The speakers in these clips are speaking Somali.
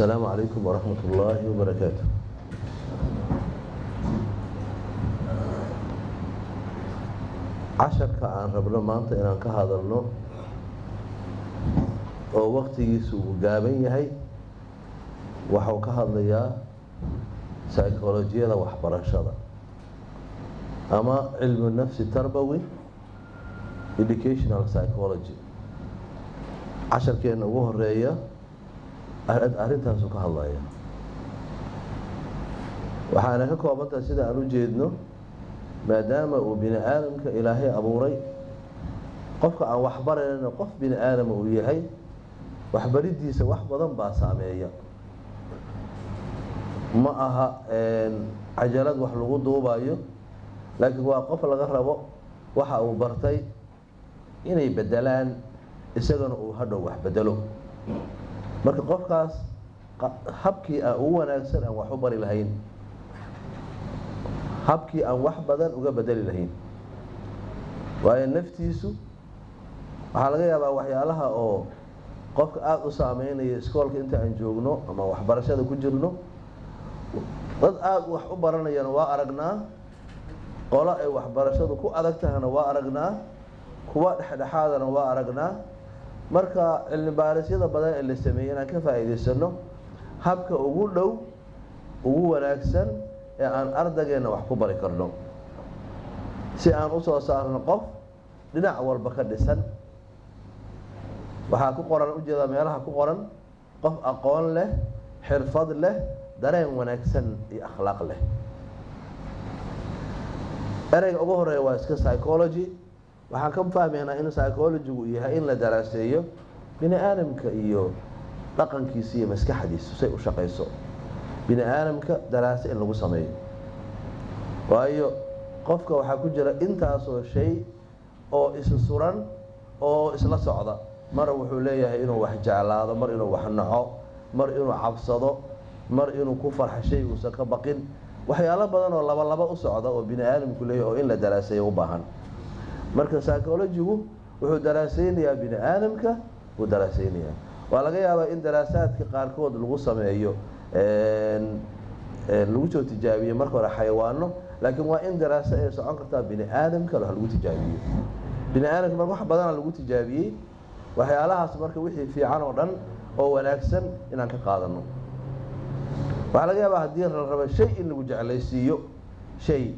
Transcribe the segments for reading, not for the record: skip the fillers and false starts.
السلام عليكم ورحمة الله وبركاته. Casharka aan rabno maanta inaan ka hadalno oo waqtigiisu uu gaaban yahay waxuu ka hadlayaa psycholojiyada waxbarashada ama cilmu nafsi tarbawi, educational psychology. Casharkeena ugu horeeya arrintaasu ka hadlaya, waxaana ka koobantahay sida aan u jeedno, maadaama uu bini aadamka Ilaahay abuuray, qofka aan waxbaraynana qof bini aadama uu yahay, waxbaridiisa wax badan baa saameeya. Ma aha cajalad wax lagu duubayo, laakiin waa qof laga rabo waxa uu bartay inay bedelaan, isagana uu hadhow wax bedelo. Marka qofkaas habkii aan ugu wanaagsan aan wax u bari lahayn, habkii aan wax badan uga bedeli lahayn, waayo naftiisu waxaa laga yaabaa waxyaalaha oo qofka aada u saameynaya. Iskoolka inta aan joogno ama waxbarashada ku jirno, dad aada wax u baranayana waa aragnaa, qolo ay waxbarashadu ku adag tahana waa aragnaa, kuwa dhexdhexaadana waa aragnaa. Marka cilmi baarisyada badan ee la sameeyey inaan ka faa'iidaysano habka ugu dhow, ugu wanaagsan ee aan ardageenna wax ku bari karno, si aan u soo saarno qof dhinac walba ka dhisan. Waxaa ku qoran, ujeedaa meelaha ku qoran, qof aqoon leh, xirfad leh, dareen wanaagsan iyo akhlaaq leh. Ereyga ugu horeeya waa iska psychology. Waxaan ka fahmaynaa in psychologygu yahay in la daraaseeyo bini aadamka iyo dhaqankiisa iyo maskaxdiisu say u shaqayso, bini aadamka daraase in lagu sameeyo, waayo qofka waxaa ku jira intaasoo shay oo isu suran oo isla socda. Mar wuxuu leeyahay inuu wax jeclaado, mar inuu wax naco, mar inuu cabsado, mar inuu ku farxo shay uusan ka baqin, waxyaalo badan oo laba laba u socda oo bini aadamku leeyahay oo in la daraaseeyo u baahan. Marka psychologygu wuxuu daraaseynayaa bini aadamka, wuu daraaseynayaa. Waa laga yaabaa in daraasaadka qaarkood lagu sameeyo, lagu soo tijaabiyo marka hore xayawaano, laakiin waa in daraase ay socon kartaa bini aadamka wax lagu tijaabiyo. Bini aadamka marka wax badana lagu tijaabiyey waxyaalahaas. Marka wixii fiican oo dhan oo wanaagsan inaan ka qaadano. Waxaa laga yaabaa haddii la rabo shay in lagu jeclaysiiyo, shay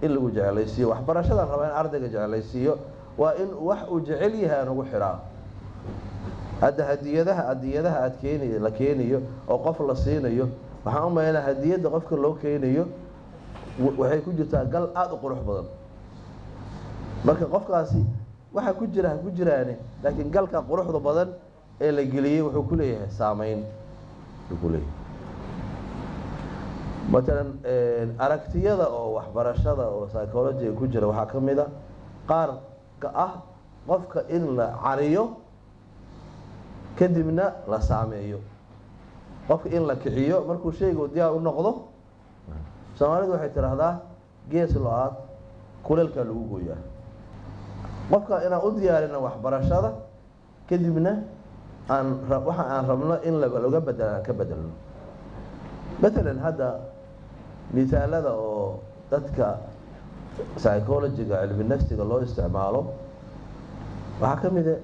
in lagu jeclaysiiyo, waxbarashada rabaa in ardayga jeclaysiiyo, waa in wax uu jecel yahay aan ugu xiraa. Hadda hadiyadaha aad keeni la keenayo oo qof la siinayo, waxaan u malaynaa hadiyadda qofka loo keenayo waxay ku jirtaa gal aada u qurux badan. Marka qofkaasi waxa ku jira ha ku jiraane, laakiin galka quruxda badan ee la geliyey wuxuu ku leeyahay saameyn wuxuu ku leeyahay. Matalan, aragtiyada oo waxbarashada oo psychologyga ku jira waxaa ka mid a qaar ka ah qofka in la cariyo, kadibna la saameeyo, qofka in la kiciyo markuu shaygu diyaar u noqdo. Soomaalidu waxay tidhaahdaa gees lo-aad kuleelkaa lagu gooyaa. Qofka inaan u diyaarino waxbarashada, kadibna aan waxa aan rabno in laga bedelo aan ka bedelno. Matalan, hadda misaalada oo dadka psychologyga, cilmi nafsiga loo isticmaalo waxaa ka mid a,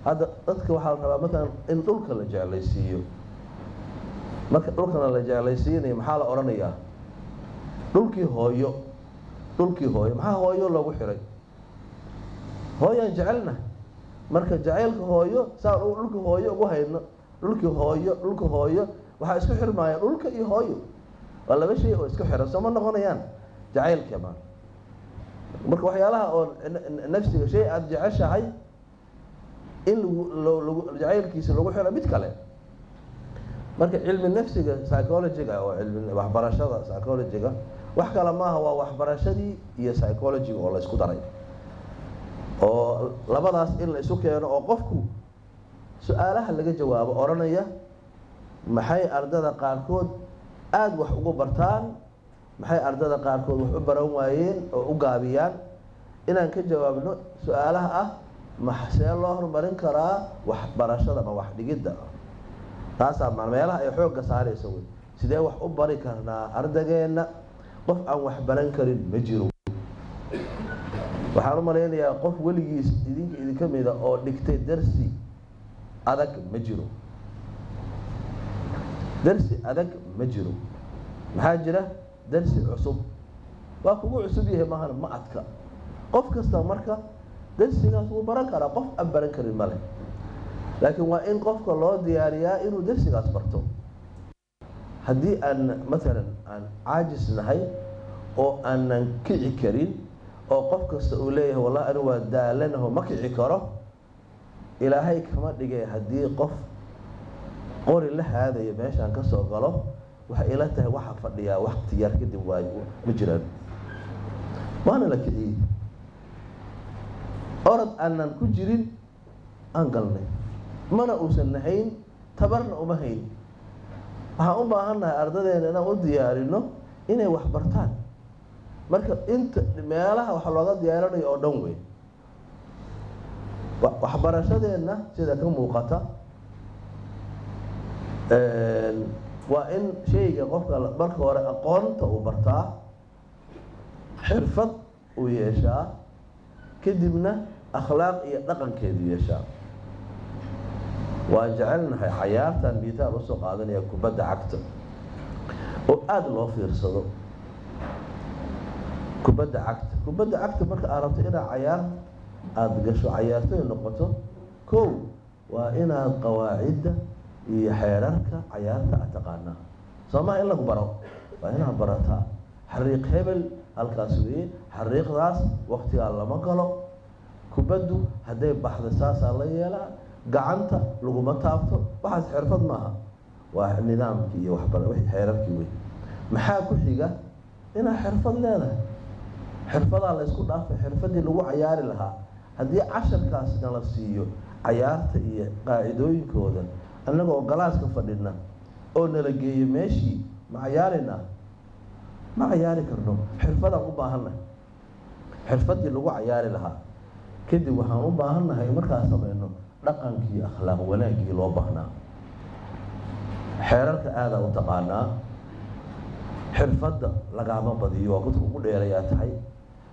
hadda dadka waxaa la rabaa matalan in dhulka la jeclaysiiyo. Marka dhulkana la jeclaysiinayo, maxaa la odhanayaa? Dhulkii hooyo, dhulkii hooyo. Maxaa hooyo loogu xiray? Hooyaan jecelna. Marka jacaylka hooyo saan dhulka hooyo ugu hayno, dhulkii hooyo, dhulka hooyo, waxaa isku xirmaaya dhulka iyo hooyo, waa laba shay oo isku xiran, soo ma noqonayaan jacaylka ma? Marka waxyaalaha oo nafsiga, shay aada jeceshahay in lagu jacaylkiisa lagu xiro mid kale. Marka cilmi nafsiga psychologyga oo cilmi waxbarashada psychologyga wax kale maaha, waa waxbarashadii iyo psychologyga oo la isku daray, oo labadaas in la isu keeno oo qofku su-aalaha laga jawaabo odhanaya: maxay ardada qaarkood aada wax ugu bartaan, maxay ardada qaarkood wax u baran waayeen oo u gaabiyaan? Inaan ka jawaabno su-aalaha ah maxsee loo horumarin karaa waxbarashada ama wax dhigidda. Taasaa meelaha ay xoogga saaraysa wey. Sidee wax u bari karnaa ardageenna? Qof aan wax baran karin ma jiro. Waxaan u malaynayaa qof weligiis idinka idinka mida oo dhigtay darsi adag ma jiro. Darsi adag ma jiro. Maxaa jira? Darsi cusub waa kugu cusub yahay, maahan ma adka. Qof kasta marka darsigaas wuu baran karaa, qof aan baran karin male. Laakiin waa in qofka loo diyaariyaa inuu darsigaas barto. Haddii aan matalan aan caajis nahay oo aanan kici karin, oo qof kasta uu leeyahay wallahi anigu waa daalanaho ma kici karo, Ilaahay kama dhigay. Haddii qof qori la haadayo meeshaan ka soo galo, waxay ila tahay waxa fadhiyaa waqti yar kadib waa ma jiraan. Waana la kiciyey, orod aanan ku jirin aan galnay, mana uusan nahayn, tabarna uma hayn. Waxaan u baahannahay ardadeena inaan u diyaarino inay wax bartaan. Marka inta meelaha wax looga diyaarinayo oo dhan wey waxbarashadeenna sida ka muuqata. Waa in shayga qofka marka hore aqoonta uu bartaa, xirfad uu yeeshaa, kadibna akhlaaq iyo dhaqankeedu yeeshaa. Waan jecelnahay cayaartan, miitaal usoo qaadanaya kubadda cagta oo aada loo fiirsado. Kubadda cagta, kubadda cagta marka aad rabto inaad cayaar aada gasho, cayaartoy noqoto, kow waa inaad qawaacidda iyo xeerarka cayaarta aad taqaanaa. Soo maha in lagu baro, waa inaad barataa. Xariiq hebel halkaas weeye, xariiqdaas waktigaa lama galo, kubaddu hadday baxda saasaa la yeelaa, gacanta laguma taabto. Waxaas xirfad maaha, waa nidaamkii iyo waxbara wixii xeerarkii wey. Maxaa ku xiga? Inaad xirfad leedahay. Xirfadaa la ysku dhaafay, xirfadii lagu cayaari lahaa. Haddii casharkaasna la siiyo cayaarta iyo qaacidooyinkooda, annagoo galaaska fadhina oo nala geeyo meeshii, ma cayaarina? Ma cayaari karno. Xirfadaan u baahannahay, xirfadii lagu cayaari lahaa. Kadib waxaan u baahannahay markaa samayno dhaqankii, akhlaaq wanaaggii loo baahnaa. Xeerarka aadaa u taqaanaa, xirfadda lagaama badiyo, waa dadka ugu dheerayaa tahay,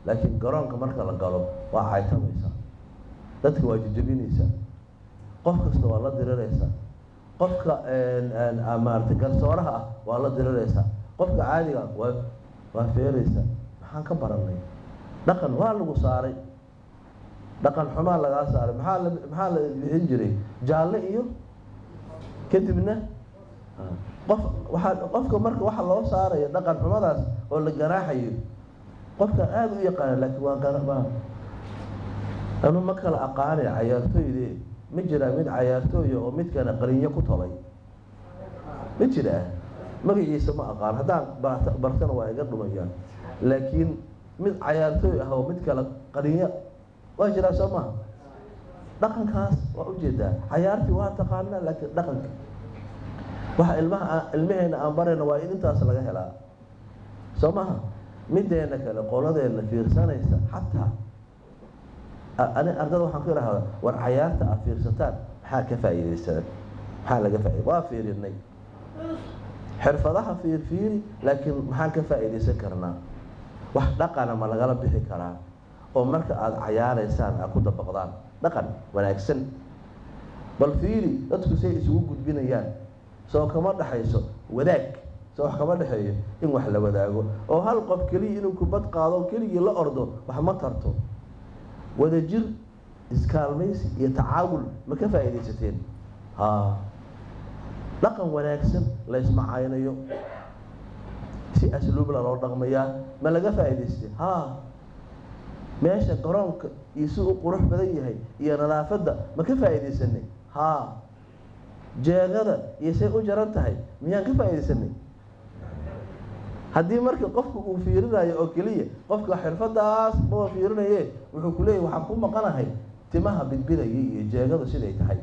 laakiin garoonka marka la galo waa caytamaysaa, dadka waa jejebinaysaa, qof kasta waa la diriraysaa, qofka maarata garsooraha ah waa la diriraysaa, qofka caadiga waa feeraysaa. Maxaan ka baranay? Dhaqan waa lagu saaray, dhaqan xumaa lagaa saaray. Maxaa la bixin jiray? Jaalle iyo kadibna qof waaa qofka marka waxa loo saarayo dhaqan xumadaas oo la ganaaxayo, qofka aada u yaqaana, laakiin waa garaba anu ma kala aqaanay cayaartooyde. Ma jiraa mid cayaartooya oo midkana qalinyo ku tolay? Ma jiraa? Magaciisa ma aqaan, haddaan bartana waa iga dhumayaan. Laakiin mid cayaartooy ah oo mid kale qalinyo waa jiraa, soo maha? Dhaqankaas waa ujeedaa. Cayaartii waa taqaanaa, laakiin dhaqanka waxa ilmaha ilmaheena aan barayna waa in intaas laga helaa, soo maha? Mideena kale, qoladeena fiirsanaysa xataa, ani ardada waxaan ku idhahdaa, war cayaarta aad fiirsataan maxaa ka faa'iidaysadaan? Maxaa laga faa'iday? Waa fiirinay xirfadaha, fiirfiiri, laakiin maxaan ka faa'iidaysan karnaa? Wax dhaqana ma lagala bixi karaa oo marka aada cayaaraysaan aad ku dabaqdaan dhaqan wanaagsan? Bal fiiri dadku say isugu gudbinayaan. Soo kama dhexayso wadaag? Soo wax kama dhexeeyo in wax la wadaago? Oo hal qof keliya inuu kubad qaado, keligii la ordo, wax ma tarto. Wadajir, iskaalmaysi iyo tacaawul ma ka faa'iidaysateen? Ha, dhaqan wanaagsan, laysma caynayo, si asluubla loo dhaqmayaa, ma laga faa'iidaystay? Ha, meesha garoonka iyo si u qurux badan yahay iyo nadaafadda ma ka faa'iidaysanay? Ha, jeegada iyo say u jaran tahay miyaan ka faa'iidaysanay? Haddii marka qofku uu fiirinayo oo keliya, qofka xirfadaas maba fiirinaye, wuxuu ku leeyahy waxaan ku maqanahay timaha bidbidaya iyo jeegadu siday tahay.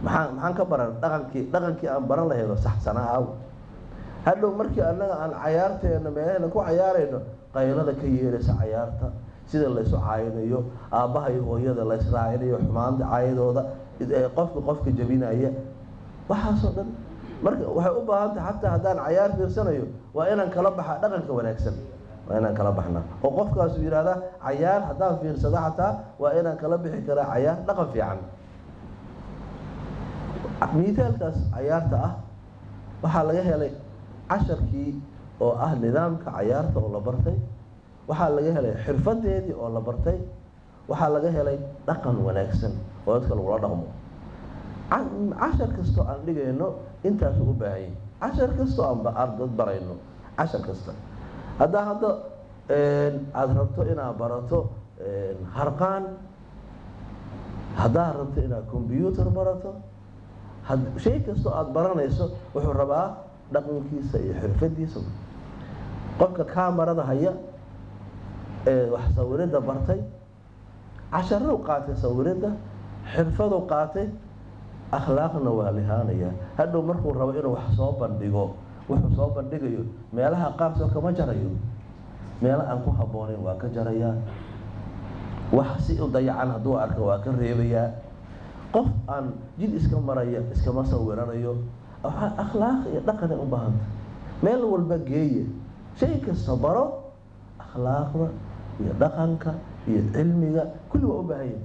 Maxaan ka baran? Dhaqankii aan baran lahayno saxsanaa aaw? Hadhow markii annaga aan cayaarteena meelahayna ku cayaarayno, qaylada ka yeeraysa cayaarta, sida laysu caayinayo, aabbaha iyo hooyada laysraacinayo, xumaanta caayadooda, qofka jabinaya, Waxaasoo dhan marka waxay u baahan tahay, xataa haddaan cayaar fiirsanayo waa inaan kala baxaa dhaqanka wanaagsan, waa inaan kala baxnaa oo qofkaasu yidhaahdaa cayaar haddaan fiirsado xataa waa inaan kala bixi karaa cayaar dhaqan fiican. Miitaalkaas cayaarta ah waxaa laga helay casharkii oo ah nidaamka cayaarta oo la bartay, waxaa laga helay xirfadeedii oo la bartay, waxaa laga helay dhaqan wanaagsan oo dadka lagula dhaqmo. Cashar kastoo aan dhigayno intaasuu u baahan yahay. Cashar kastoo aan dad barayno, cashar kasta haddaa hadda aada rabto inaad barato harqaan, haddaad rabto inaad combyuutar barato, shay kastoo aada baranayso wuxuu rabaa dhaqankiisa iyo xirfadiisa. Qofka kaamarada haya ee wax sawiridda bartay, casharou qaatay sawiridda, xirfaduu qaatay, akhlaaqna waa lihaanayaa. Hadhow markuu rabo inuu wax soo bandhigo, wuxuu soo bandhigayo meelaha qaar soo kama jarayo, meelo aan ku habboonayn waa ka jarayaa, wax si u dayacan hadduu arko waa ka reebayaa. Qof aan jid iska maraya iskama sawiranayo. Waxaa akhlaaq iyo dhaqanay u baahanta. Meel walba geeye, shay kasta baro, akhlaaqda iyo dhaqanka iyo cilmiga kulli waa u baahan yahay.